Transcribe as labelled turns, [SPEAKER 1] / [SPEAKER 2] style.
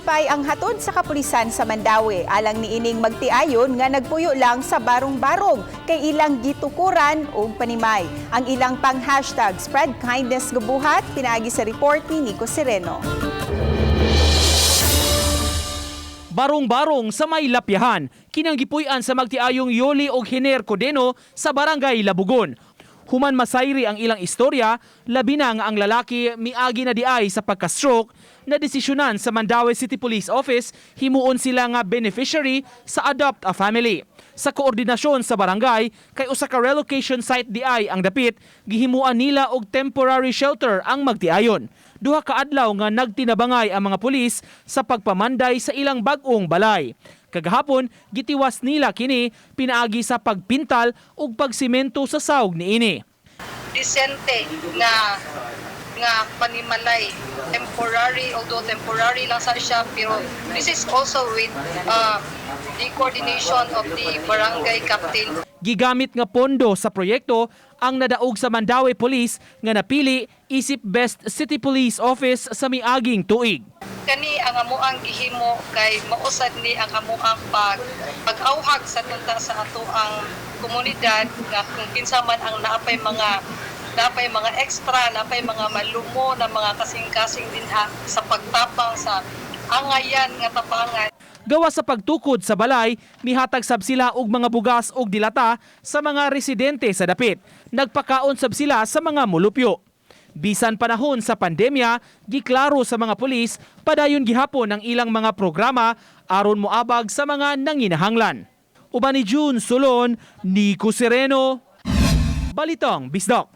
[SPEAKER 1] Nalipay ang hatod sa kapulisan sa Mandaue alang niining magtiayon nga nagpuyo lang sa barong-barong kay ilang gitukuran og panimay. Ang ilang pang #SpreadKindness gubuhat pinaagi sa report ni Nico Sereno.
[SPEAKER 2] Barong-barong sa may lapyahan, kinang gipuy-an sa magtiayong Yoli og Hiner Codeno sa Barangay Labugon. Human masayri ang ilang istorya, labi na nga ang lalaki miagi na diay sa pagka-stroke, na desisyonan sa Mandaue City Police Office himuon sila nga beneficiary sa Adopt a Family. Sa koordinasyon sa barangay, kay usa ka relocation site diay ang dapit, gihimuan nila og temporary shelter ang magtiayon. Duha ka adlaw nga nagtinabangay ang mga pulis sa pagpamanday sa ilang bag-ong balay. Kagahapon, gitiwas nila kini pinaagi sa pagpintal ug pagsimento sa sawg niini.
[SPEAKER 3] Disente nga nga panimalay, temporary, although temporary lang sa siya, pero this is also with the coordination of the barangay captain.
[SPEAKER 2] Gigamit nga pondo sa proyekto ang nadaog sa Mandaue Police nga napili isip Best City Police Office sa miaging tuig.
[SPEAKER 3] Kani ang amuang gihimo kay mausad ni ang amuang pag-auhag sa tunta sa ato ang komunidad nga kung kinsa man ang naapay mga extra, naapay mga malumo na mga kasing-kasing dinha sa pagtapang sa angayan nga tapangan.
[SPEAKER 2] Gawa sa pagtukod sa balay, mihatag sab sila og mga bugas og dilata sa mga residente sa dapit. Nagpakaon sab sila sa mga mulupyo. Bisan panahon sa pandemya, giklaro sa mga pulis, padayon gihapon ang ilang mga programa aron moabag sa mga nanginahanglan. Uban ni June Solon, Nico Sereno, Balitang Bisdak.